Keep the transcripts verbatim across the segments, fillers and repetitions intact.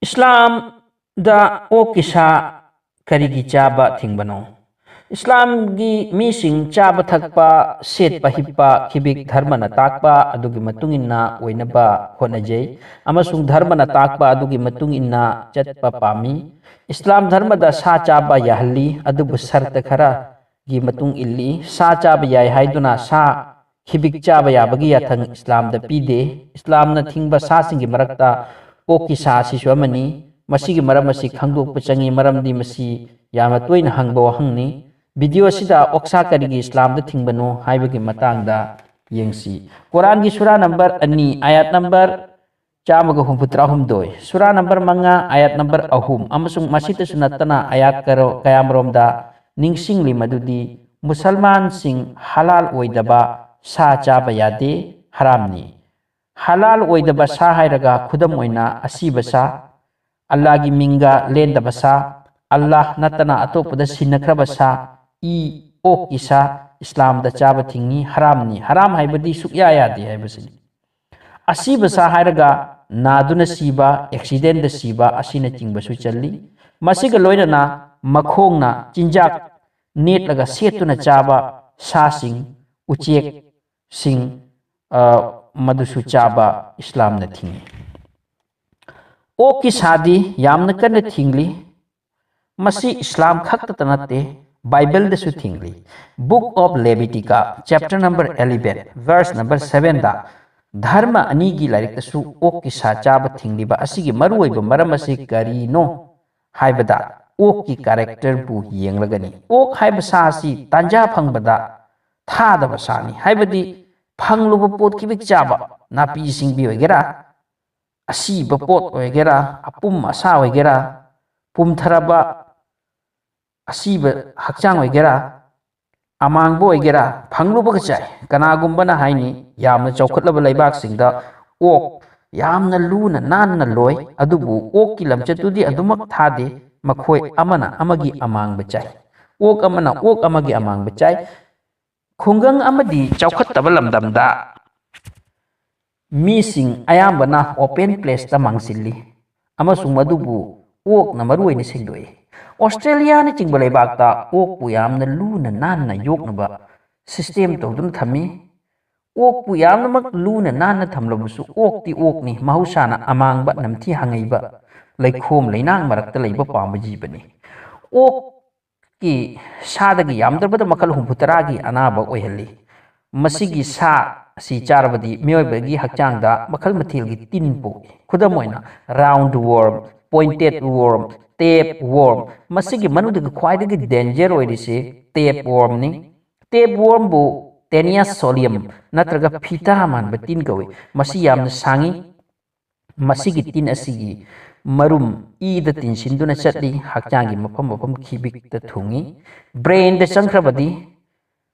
ꯏꯁꯂꯥꯝꯗ ꯑꯣꯛꯀꯤ ꯁꯥ ꯀꯔꯤꯒꯤ ꯆꯥꯕ ꯊꯤꯡꯕꯅꯣ? ꯏꯁꯂꯥꯝꯒꯤ ꯃꯤꯁꯤꯡ ꯆꯥꯕ ꯊꯛꯄ, ꯁꯦꯠꯄ ꯍꯤꯞꯄ, ꯈꯤꯕꯤꯛ ꯙꯔꯃꯅ ꯇꯥꯛꯄ ꯑꯗꯨꯒꯤ ꯃꯇꯨꯡ ꯏꯟꯅ ꯑꯣꯏꯅꯕ ꯍꯣꯠꯅꯖꯩ ꯑꯃꯁꯨꯡ ꯙꯔꯃꯅ ꯇꯥꯛꯄ ꯑꯗꯨꯒꯤ ꯃꯇꯨꯡ ꯏꯟꯅ ꯆꯠꯄ ꯄꯥꯝꯃꯤ꯫ ꯏꯁꯂꯥꯝ ꯙꯔꯃꯗ ꯁꯥ ꯆꯥꯕ ꯌꯥꯍꯜꯂꯤ, ꯑꯗꯨꯕꯨ ꯁꯔꯇ ꯈꯔꯒꯤ ꯃꯇꯨꯡ ꯏꯜꯂꯤ꯫ ꯁꯥ ꯆꯥꯕ ꯌꯥꯏ ꯍꯥꯏꯗꯨꯅ ꯁꯥ ꯈꯤꯕꯤꯛ ꯆꯥꯕ ꯌꯥꯕꯒꯤ ꯌꯥꯊꯪ ꯏꯁꯂꯥꯝꯗ ꯄꯤꯗꯦ꯫ ꯏꯁꯂꯥꯝꯅ ꯊꯤꯡꯕ ꯁꯥꯁꯤꯡꯒꯤ ꯃꯔꯛꯇ ꯑꯣꯛꯀꯤ ꯁꯥ ꯑꯁꯤꯁꯨ ꯑꯃꯅꯤ꯫ ꯃꯁꯤꯒꯤ ꯃꯔꯝ ꯑꯁꯤ ꯈꯪꯗꯣꯛꯄ ꯆꯪꯏ, ꯃꯔꯝꯗꯤ ꯃꯁꯤ ꯌꯥꯝꯅ ꯇꯣꯏꯅ ꯍꯪꯕ ꯋꯥꯍꯪꯅꯤ꯫ ꯚꯤꯗꯤꯑꯣ ꯑꯁꯤꯗ ꯑꯣꯛꯁꯥ ꯀꯔꯤꯒꯤ ꯏꯁꯂꯥꯝꯗ ꯊꯤꯡꯕꯅꯣ ꯍꯥꯏꯕꯒꯤ ꯃꯇꯥꯡꯗ ꯌꯦꯡꯁꯤ꯫ ꯀꯣꯔꯥꯟꯒꯤ ꯁꯨꯔꯥ ꯅꯝꯕꯔ ꯑꯅꯤ, ꯑꯥꯌꯥꯠ ꯅꯝꯕꯔ ꯆꯥꯝꯃꯒ ꯍꯨꯝꯐꯨꯇꯔꯥ ꯍꯨꯝꯗꯣꯏ, ꯁꯨꯔꯥ ꯅꯝꯕꯔ ꯃꯉꯥ, ꯑꯥꯌꯥꯠ ꯅꯝꯕꯔ ꯑꯍꯨꯝ, ꯑꯃꯁꯨꯡ ꯃꯁꯤꯇꯁꯨ ꯅꯠꯇꯅ ꯑꯥꯌꯥꯠ ꯀꯔꯣ-, ꯀꯌꯥꯃꯔꯣꯝꯗ ꯅꯤꯡꯁꯤꯡꯂꯤ, ꯃꯗꯨꯗꯤ ꯃꯨꯁꯜꯃꯥꯟꯁꯤꯡ ꯍꯂꯥꯜ ꯑꯣꯏꯗꯕ ꯁꯥ ꯆꯥꯕ ꯌꯥꯗꯦ, ꯍꯔꯥꯝꯅꯤ꯫ ꯍꯂꯥꯜ ꯑꯣꯏꯗꯕ ꯁꯥ ꯍꯥꯏꯔꯒ ꯈꯨꯗꯝ ꯑꯣꯏꯅ ꯑꯁꯤꯕ ꯁꯥ, ꯑꯜꯂꯥꯒꯤ ꯃꯤꯡꯒ ꯂꯦꯟꯗꯕ ꯁꯥ, ꯑꯜꯂꯥ ꯅꯠꯇꯅ ꯑꯇꯣꯞꯄꯗ ꯁꯤꯟꯅꯈ꯭ꯔꯕ ꯁꯥ, ꯏ, ꯑꯣꯛꯀꯤ ꯁꯥ ꯏꯁꯂꯥꯝꯗ ꯆꯥꯕ ꯊꯤꯡꯉꯤ, ꯍꯔꯥꯝꯅꯤ꯫ ꯍꯔꯥꯝ ꯍꯥꯏꯕꯗꯤ ꯁꯨꯛꯌꯥ ꯌꯥꯗꯦ ꯍꯥꯏꯕꯁꯤꯅꯤ꯫ ꯑꯁꯤꯕ ꯁꯥ ꯍꯥꯏꯔꯒ ꯅꯥꯗꯨꯅ ꯁꯤꯕ, ꯑꯦꯛꯁꯤꯗꯦꯟꯗ ꯁꯤꯕ ꯑꯁꯤꯅꯆꯤꯡꯕꯁꯨ ꯆꯜꯂꯤ꯫ ꯃꯁꯤꯒ ꯂꯣꯏꯅꯅ ꯃꯈꯣꯡꯅ ꯆꯤꯟꯖꯥꯛ ꯅꯦꯠꯂꯒ ꯁꯦꯠꯇꯨꯅ ꯆꯥꯕ ꯁꯥꯁꯤꯡ, ꯎꯆꯦꯛꯁꯤꯡ, ꯑ, ꯃꯗꯨꯁꯨ ꯆꯥꯕ ꯏꯁꯂꯥꯝꯅ ꯊꯤꯡꯏ꯫ ꯑꯣꯛꯀꯤ ꯁꯥꯗꯤ ꯌꯥꯝꯅ ꯀꯟꯅ ꯊꯤꯡꯂꯤ꯫ ꯃꯁꯤ ꯏꯁꯂꯥꯝ ꯈꯛꯇꯇ ꯅꯠꯇꯦ, ꯕꯥꯏꯕꯜꯗꯁꯨ ꯊꯤꯡꯂꯤ꯫ Book of Leviticus, chapter number eleven, verse number sevenꯗ, ꯙꯔꯃ ꯑꯅꯤꯒꯤ ꯂꯥꯏꯔꯤꯛꯇꯁꯨ ꯑꯣꯛꯀꯤ ꯁꯥ ꯆꯥꯕ ꯊꯤꯡꯂꯤꯕ ꯑꯁꯤꯒꯤ ꯃꯔꯨꯑꯣꯏꯕ ꯃꯔꯝ ꯑꯁꯤ ꯀꯔꯤꯅꯣ ꯍꯥꯏꯕꯗ, ꯑꯣꯛꯀꯤ ꯀꯦꯔꯦꯛꯇꯔꯕꯨ ꯌꯦꯡꯂꯒꯅꯤ꯫ ꯑꯣꯛ ꯍꯥꯏꯕ ꯁꯥ ꯑꯁꯤ ꯇꯥꯟꯖꯥ ꯐꯪꯕꯗ ꯊꯥꯗꯕ ꯁꯥꯅꯤ, ꯍꯥꯏꯕꯗꯤ ꯐꯪꯂꯨꯕ ꯄꯣꯠ ꯈꯤꯕꯤꯛ ꯆꯥꯕ, ꯅꯥꯄꯤ ꯁꯤꯡꯕꯤ ꯑꯣꯏꯒꯦꯔꯥ, ꯑꯁꯤꯕ ꯄꯣꯠ ꯑꯣꯏꯒꯦꯔꯥ, ꯑꯄꯨꯝ ꯑꯁꯥ ꯑꯣꯏꯒꯦꯔꯥ, ꯄꯨꯝꯊꯔꯕ ꯑꯁꯤꯕ ꯍꯛꯆꯥꯡ ꯑꯣꯏꯒꯦꯔꯥ, ꯑꯃꯥꯡꯕ ꯑꯣꯏꯒꯦꯔꯥ, ꯐꯪꯂꯨꯕꯒ ꯆꯥꯏ꯫ ꯀꯅꯥꯒꯨꯝꯕꯅ ꯍꯥꯏꯅꯤ, ꯌꯥꯝꯅ ꯆꯥꯎꯈꯠꯂꯕ ꯂꯩꯕꯥꯛꯁꯤꯡꯗ ꯑꯣꯛ ꯌꯥꯝꯅ ꯂꯨꯅ ꯅꯥꯟꯅ ꯂꯣꯏ, ꯑꯗꯨꯕꯨ ꯑꯣꯛꯀꯤ ꯂꯝꯆꯠꯇꯨꯗꯤ ꯑꯗꯨꯃꯛ ꯊꯥꯗꯦ꯫ ꯃꯈꯣꯏ ꯑꯃꯅ ꯑꯃꯒꯤ ꯑꯃꯥꯡꯕ ꯆꯥꯏ꯫ ꯑꯣꯛ ꯑꯃꯅ ꯑꯣꯛ ꯑꯃꯒꯤ ꯑꯃꯥꯡꯕ ꯆꯥꯏ꯫ ꯈꯨꯡꯒꯪ ꯑꯃꯗꯤ ꯆꯥꯎꯈꯠꯇꯕ ꯂꯝꯗꯝꯗ ꯃꯤꯁꯤꯡ ꯑꯌꯥꯝꯕꯅ open placeꯇ ꯃꯥꯡꯁꯤꯜꯂꯤ꯫ ꯑꯃꯁꯨꯡ ꯃꯗꯨꯕꯨ ꯑꯣꯛꯅ ꯃꯔꯨꯑꯣꯏꯅ ꯁꯦꯡꯗꯣꯛꯏ꯫ ꯑꯣꯁꯇ꯭ꯔꯦꯂꯤꯌꯥꯅꯆꯤꯡꯕ ꯂꯩꯕꯥꯛꯇ ꯑꯣꯛꯄꯨ ꯌꯥꯝꯅ ꯂꯨꯅ ꯅꯥꯟꯅ ꯌꯣꯛꯅꯕ system ꯇꯧꯗꯨꯅ ꯊꯝꯃꯤ꯫ ꯑꯣꯛꯄꯨ ꯌꯥꯝꯅꯃꯛ ꯂꯨꯅ ꯅꯥꯟꯅ ꯊꯝꯂꯕꯁꯨ ꯑꯣꯛꯇꯤ ꯑꯣꯛꯅꯤ, ꯃꯍꯧꯁꯥꯅ ꯑꯃꯥꯡꯕ, ꯅꯝꯊꯤ ꯍꯥꯡꯍꯩꯕ, ꯂꯩꯈꯣꯝ ꯂꯩꯅꯥꯡ ꯃꯔꯛꯇ ꯂꯩꯕ ꯄꯥꯝꯕ ꯖꯤꯕꯅꯤ꯫ ꯑꯣꯛꯀꯤ ꯁꯥꯗꯒꯤ ꯌꯥꯝꯗ꯭ꯔꯕꯗ ꯃꯈꯜ ꯍꯨꯝꯐꯨ ꯇꯔꯥꯒꯤ ꯑꯅꯥꯕ ꯑꯣꯏꯍꯜꯂꯤ꯫ ꯃꯁꯤꯒꯤ ꯁꯥ ꯑꯁꯤ ꯆꯥꯔꯕꯗꯤ ꯃꯤꯑꯣꯏꯕꯒꯤ ꯍꯛꯆꯥꯡꯗ ꯃꯈꯜ ꯃꯊꯦꯜꯒꯤ ꯇꯤꯟ ꯄꯣꯛꯏ꯫ ꯈꯨꯗꯝ ꯑꯣꯏꯅ, round worm, pointed worm, tapeworm꯫ ꯃꯁꯤꯒꯤ ꯃꯅꯨꯡꯗꯒꯤ ꯈ꯭ꯋꯥꯏꯗꯒꯤ danger ꯑꯣꯏꯔꯤꯁꯤ tapewormꯅꯤ꯫ Tapewormꯕꯨ Taenia solium ꯅꯠꯇ꯭ꯔꯒ ꯐꯤꯇꯥ ꯃꯥꯟꯕ ꯇꯤꯟ ꯀꯧꯏ꯫ ꯃꯁꯤ ꯌꯥꯝꯅ ꯁꯥꯡꯏ꯫ ꯃꯁꯤꯒꯤ ꯇꯤꯟ ꯑꯁꯤꯒꯤ ꯃꯔꯨꯝ ꯏꯗ ꯇꯤꯟꯁꯤꯟꯗꯨꯅ ꯆꯠꯂꯤ, ꯍꯛꯆꯥꯡꯒꯤ ꯃꯐꯝ ꯃꯐꯝ ꯈꯤꯕꯤꯛꯇ ꯊꯨꯡꯏ꯫ Brainꯗ ꯆꯪꯈ꯭ꯔꯕꯗꯤ,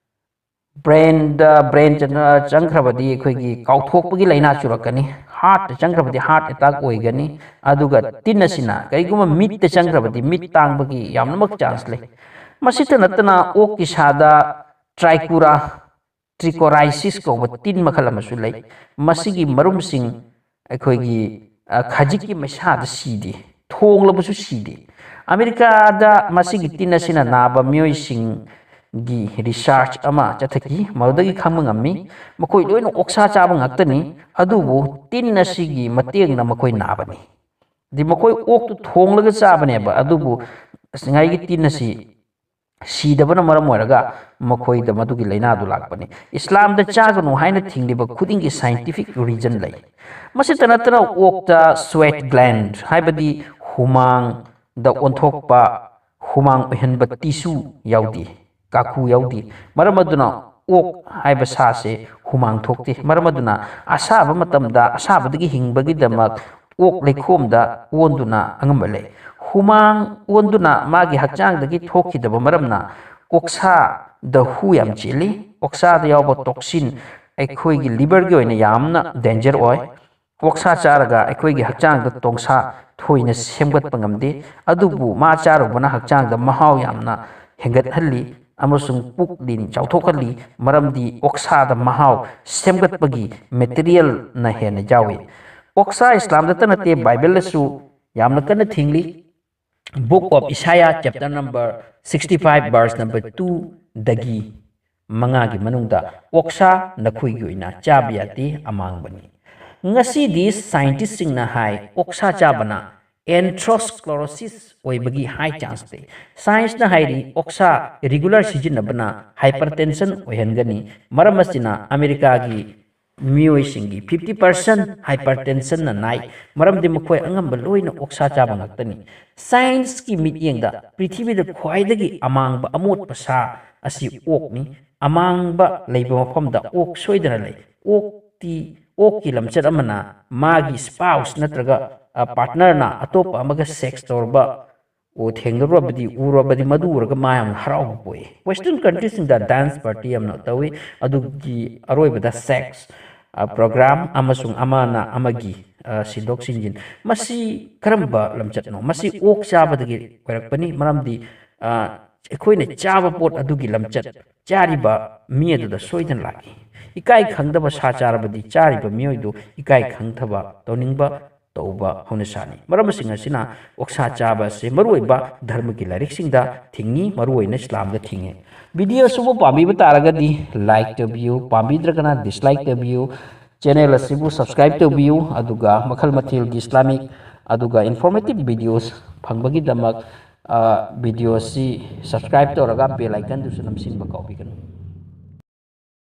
brainꯗ, brain ꯆꯪ-, ꯆꯪꯈ꯭ꯔꯕꯗꯤ ꯑꯩꯈꯣꯏꯒꯤ ꯀꯥꯎꯊꯣꯛꯄꯒꯤ ꯂꯥꯏꯅꯥ ꯆꯨꯔꯛꯀꯅꯤ꯫ Heartꯇ ꯆꯪꯈ꯭ꯔꯕꯗꯤ heart attack ꯑꯣꯏꯒꯅꯤ꯫ ꯑꯗꯨꯒ ꯇꯤꯟ ꯑꯁꯤꯅ ꯀꯔꯤꯒꯨꯝꯕ ꯃꯤꯠꯇ ꯆꯪꯈ꯭ꯔꯕꯗꯤ ꯃꯤꯠ ꯇꯥꯡꯕꯒꯤ ꯌꯥꯝꯅꯃꯛ chance ꯂꯩ꯫ ꯃꯁꯤꯇ ꯅꯠꯇꯅ ꯑꯣꯛꯀꯤ ꯁꯥꯗ trichura trichorhiziae ꯀꯧꯕ ꯇꯤꯟ ꯃꯈꯜ ꯑꯃꯁꯨ ꯂꯩ꯫ ꯃꯁꯤꯒꯤ ꯃꯔꯨꯝꯁꯤꯡ ꯑꯩꯈꯣꯏꯒꯤ, ꯑ, ꯈꯖꯤꯛꯀꯤ ꯃꯩꯁꯥꯗ ꯁꯤꯗꯦ, ꯊꯣꯡꯂꯕꯁꯨ ꯁꯤꯗꯦ꯫ ꯑꯃꯦꯔꯤꯀꯥꯗ ꯃꯁꯤꯒꯤ ꯇꯤꯟ ꯑꯁꯤꯅ ꯅꯥꯕ ꯃꯤꯑꯣꯏꯁꯤꯡꯒꯤ research ꯑꯃ ꯆꯠꯊꯈꯤ꯫ ꯃꯗꯨꯗꯒꯤ ꯈꯪꯕ ꯉꯝꯃꯤ, ꯃꯈꯣꯏ ꯂꯣꯏꯅ ꯑꯣꯛꯁꯥ ꯆꯥꯕ ꯉꯥꯛꯇꯅꯤ, ꯑꯗꯨꯕꯨ ꯇꯤꯟ ꯑꯁꯤꯒꯤ ꯃꯇꯦꯡꯅ ꯃꯈꯣꯏ ꯅꯥꯕꯅꯤ꯫ ꯍꯥꯏꯗꯤ ꯃꯈꯣꯏ ꯑꯣꯛꯇꯨ ꯊꯣꯡꯂꯒ ꯆꯥꯕꯅꯦꯕ, ꯑꯗꯨꯕꯨ ꯉꯁꯥꯏꯒꯤ ꯇꯤꯟ ꯑꯁꯤ ꯁꯤꯗꯕꯅ ꯃꯔꯝ ꯑꯣꯏꯔꯒ ꯃꯈꯣꯏꯗ ꯃꯗꯨꯒꯤ ꯂꯥꯏꯅꯥꯗꯨ ꯂꯥꯛꯄꯅꯤ꯫ ꯏꯁꯂꯥꯝꯗ ꯆꯥꯒꯅꯨ ꯍꯥꯏꯅ ꯊꯤꯡꯂꯤꯕ ꯈꯨꯗꯤꯡꯒꯤ scientific reason ꯂꯩ꯫ ꯃꯁꯤꯇ ꯅꯠꯇꯅ ꯑꯣꯛꯇ sweat gland ꯍꯥꯏꯕꯗꯤ ꯍꯨꯃꯥꯡꯗ ꯑꯣꯟꯊꯣꯛꯄ, ꯍꯨꯃꯥꯡ ꯑꯣꯏꯍꯟꯕ tissue ꯌꯥꯎꯗꯦ, ꯀꯥꯈꯨ ꯌꯥꯎꯗꯦ꯫ ꯃꯔꯝ ꯑꯗꯨꯅ ꯑꯣꯛ ꯍꯥꯏꯕ ꯁꯥꯁꯦ ꯍꯨꯃꯥꯡ ꯊꯣꯛꯇꯦ꯫ ꯃꯔꯝ ꯑꯗꯨꯅ ꯑꯁꯥꯕ ꯃꯇꯝꯗ ꯑꯁꯥꯕꯗꯒꯤ ꯍꯤꯡꯕꯒꯤꯗꯃꯛ ꯑꯣꯛ ꯂꯩꯈꯣꯝꯗ ꯑꯣꯟꯗꯨꯅ ꯑꯉꯝꯕ ꯂꯩ꯫ ꯍꯨꯃꯥꯡ ꯑꯣꯟꯗꯨꯅ ꯃꯥꯒꯤ ꯍꯛꯆꯥꯡꯗꯒꯤ ꯊꯣꯛꯈꯤꯗꯕ ꯃꯔꯝꯅ ꯑꯣꯛꯁꯥꯗ ꯍꯨ ꯌꯥꯝ ꯆꯦꯜꯂꯤ꯫ ꯑꯣꯛꯁꯥꯗ ꯌꯥꯎꯕ toxin ꯑꯩꯈꯣꯏꯒꯤ liverꯒꯤ ꯑꯣꯏꯅ ꯌꯥꯝꯅ danger ꯑꯣꯏ꯫ ꯑꯣꯛꯁꯥ ꯆꯥꯔꯒ ꯑꯩꯈꯣꯏꯒꯤ ꯍꯛꯆꯥꯡꯗ ꯇꯣꯡꯁꯥ ꯊꯣꯏꯅ ꯁꯦꯝꯒꯠꯄ ꯉꯝꯗꯦ, ꯑꯗꯨꯕꯨ ꯃꯥ ꯆꯥꯔꯨꯕꯅ ꯍꯛꯆꯥꯡꯗ ꯃꯍꯥꯎ ꯌꯥꯝꯅ ꯍꯦꯟꯒꯠꯍꯜꯂꯤ ꯑꯃꯁꯨꯡ ꯄꯨꯛ ꯂꯤꯟ ꯆꯥꯎꯊꯣꯛꯍꯜꯂꯤ, ꯃꯔꯝꯗꯤ ꯑꯣꯛꯁꯥꯗ ꯃꯍꯥꯎ ꯁꯦꯝꯒꯠꯄꯒꯤ materialꯅ ꯍꯦꯟꯅ ꯌꯥꯎꯏ꯫ ꯑꯣꯛꯁꯥ ꯏꯁꯂꯥꯝꯗꯇ ꯅꯠꯇꯦ, ꯕꯥꯏꯕꯜꯗꯁꯨ ꯌꯥꯝꯅ ꯀꯟꯅ ꯊꯤꯡꯂꯤ꯫ Book of Isaiah, chapter number sixty five, verse number two ꯗꯒꯤ ꯃꯉꯥꯒꯤ ꯃꯅꯨꯡꯗ, "ꯑꯣꯛꯁꯥ ꯅꯈꯣꯏꯒꯤ ꯑꯣꯏꯅ ꯆꯥꯕ ꯌꯥꯗꯦ, ꯑꯃꯥꯡꯕꯅꯤ"꯫ ꯉꯁꯤꯗꯤ scientistꯁꯤꯡꯅ ꯍꯥꯏ, ꯑꯣꯛꯁꯥ ꯆꯥꯕꯅ atherosclerosis ꯑꯣꯏꯕꯒꯤ high chance ꯂꯩ꯫ Scienceꯅ ꯍꯥꯏꯔꯤ, ꯑꯣꯛꯁꯥ regular ꯁꯤꯖꯤꯟꯅꯕꯅ hypertension ꯑꯣꯏꯍꯟꯒꯅꯤ꯫ ꯃꯔꯝ ꯑꯁꯤꯅ ꯑꯃꯦꯔꯤꯀꯥꯒꯤ ꯃꯤꯑꯣꯏꯁꯤꯡꯒꯤ fifty percent hypertensionꯅ ꯅꯥꯏ, ꯃꯔꯝꯗꯤ ꯃꯈꯣꯏ ꯑꯉꯝꯕ ꯂꯣꯏꯅ ꯑꯣꯛꯁꯥ ꯆꯥꯕ ꯉꯥꯛꯇꯅꯤ꯫ Scienceꯀꯤ ꯃꯤꯠꯌꯦꯡꯗ ꯄ꯭ꯔꯤꯊꯤꯕꯤꯗ ꯈ꯭ꯋꯥꯏꯗꯒꯤ ꯑꯃꯥꯡꯕ ꯑꯃꯣꯠꯄ ꯁꯥ ꯑꯁꯤ ꯑꯣꯛꯅꯤ꯫ ꯑꯃꯥꯡꯕ ꯂꯩꯕ ꯃꯐꯝꯗ ꯑꯣꯛ ꯁꯣꯏꯗꯅ ꯂꯩ꯫ ꯑꯣꯛꯇꯤ, ꯑꯣꯛꯀꯤ ꯂꯝꯆꯠ ꯑꯃꯅ ꯃꯥꯒꯤ spouse ꯅꯠꯇ꯭ꯔꯒ, ꯑ, partnerꯅ ꯑꯇꯣꯞꯄ ꯑꯃꯒ sex ꯇꯧꯔꯕ, ꯑꯣ, ꯊꯦꯡꯅꯔꯨꯔꯕꯗꯤ, ꯎꯔꯨꯔꯕꯗꯤ, ꯃꯗꯨ ꯎꯔꯒ ꯃꯥ ꯌꯥꯝꯅ ꯍꯔꯥꯎꯕ ꯄꯣꯛꯏ꯫ Western countriesꯁꯤꯡꯗ dance party ꯌꯥꯝꯅ ꯇꯧꯏ꯫ ꯑꯗꯨꯒꯤ ꯑꯔꯣꯏꯕꯗ sex, ꯑ, program ꯑꯃꯁꯨꯡ ꯑꯃꯅ ꯑꯃꯒꯤ, ꯑ, ꯁꯤꯟꯗꯣꯛ ꯁꯤꯟꯖꯤꯟ꯫ ꯃꯁꯤ ꯀꯔꯝꯕ ꯂꯝꯆꯠꯅꯣ? ꯃꯁꯤ ꯑꯣꯛ ꯆꯥꯕꯗꯒꯤ ꯑꯣꯏꯔꯛꯄꯅꯤ, ꯃꯔꯝꯗꯤ, ꯑ, ꯑꯩꯈꯣꯏꯅ ꯆꯥꯕ ꯄꯣꯠ ꯑꯗꯨꯒꯤ ꯂꯝꯆꯠ ꯆꯥꯔꯤꯕ ꯃꯤ ꯑꯗꯨꯗ ꯁꯣꯏꯗꯅ ꯂꯥꯛꯏ꯫ ꯏꯀꯥꯏ ꯈꯪꯗꯕ ꯁꯥ ꯆꯥꯔꯕꯗꯤ ꯆꯥꯔꯤꯕ ꯃꯤꯑꯣꯏꯗꯨ ꯏꯀꯥꯏ ꯈꯪꯗꯕ ꯇꯧꯅꯤꯡꯕ ꯇꯧꯕ ꯍꯧꯅꯁꯥꯅꯤ꯫ ꯃꯔꯝꯁꯤꯡ ꯑꯁꯤꯅ ꯑꯣꯛꯁꯥ ꯆꯥꯕ ꯑꯁꯤ ꯃꯔꯨꯑꯣꯏꯕ ꯙꯔꯃꯒꯤ ꯂꯥꯏꯔꯤꯛꯁꯤꯡꯗ ꯊꯤꯡꯏ, ꯃꯔꯨꯑꯣꯏꯅ ꯏꯁꯂꯥꯝꯗ ꯊꯤꯡꯏ꯫ Video ꯑꯁꯤꯕꯨ ꯄꯥꯝꯕꯤꯕ ꯇꯥꯔꯒꯗꯤ like ꯇꯧꯕꯤꯌꯨ, ꯄꯥꯝꯕꯤꯗ꯭ꯔꯒꯅ dislike ꯇꯧꯕꯤꯌꯨ꯫ Channel ꯑꯁꯤꯕꯨ subscribe ꯇꯧꯕꯤꯌꯨ, ꯑꯗꯨꯒ ꯃꯈꯜ ꯃꯊꯦꯜꯒꯤ Islamic ꯑꯗꯨꯒ informative videos ꯐꯪꯕꯒꯤꯗꯃꯛ, ꯑ, video ꯑꯁꯤ subscribe ꯇꯧꯔꯒ bell iconꯗꯨꯁꯨ ꯅꯝꯁꯤꯟꯕ ꯀꯥꯎꯕꯤꯒꯅꯨ꯫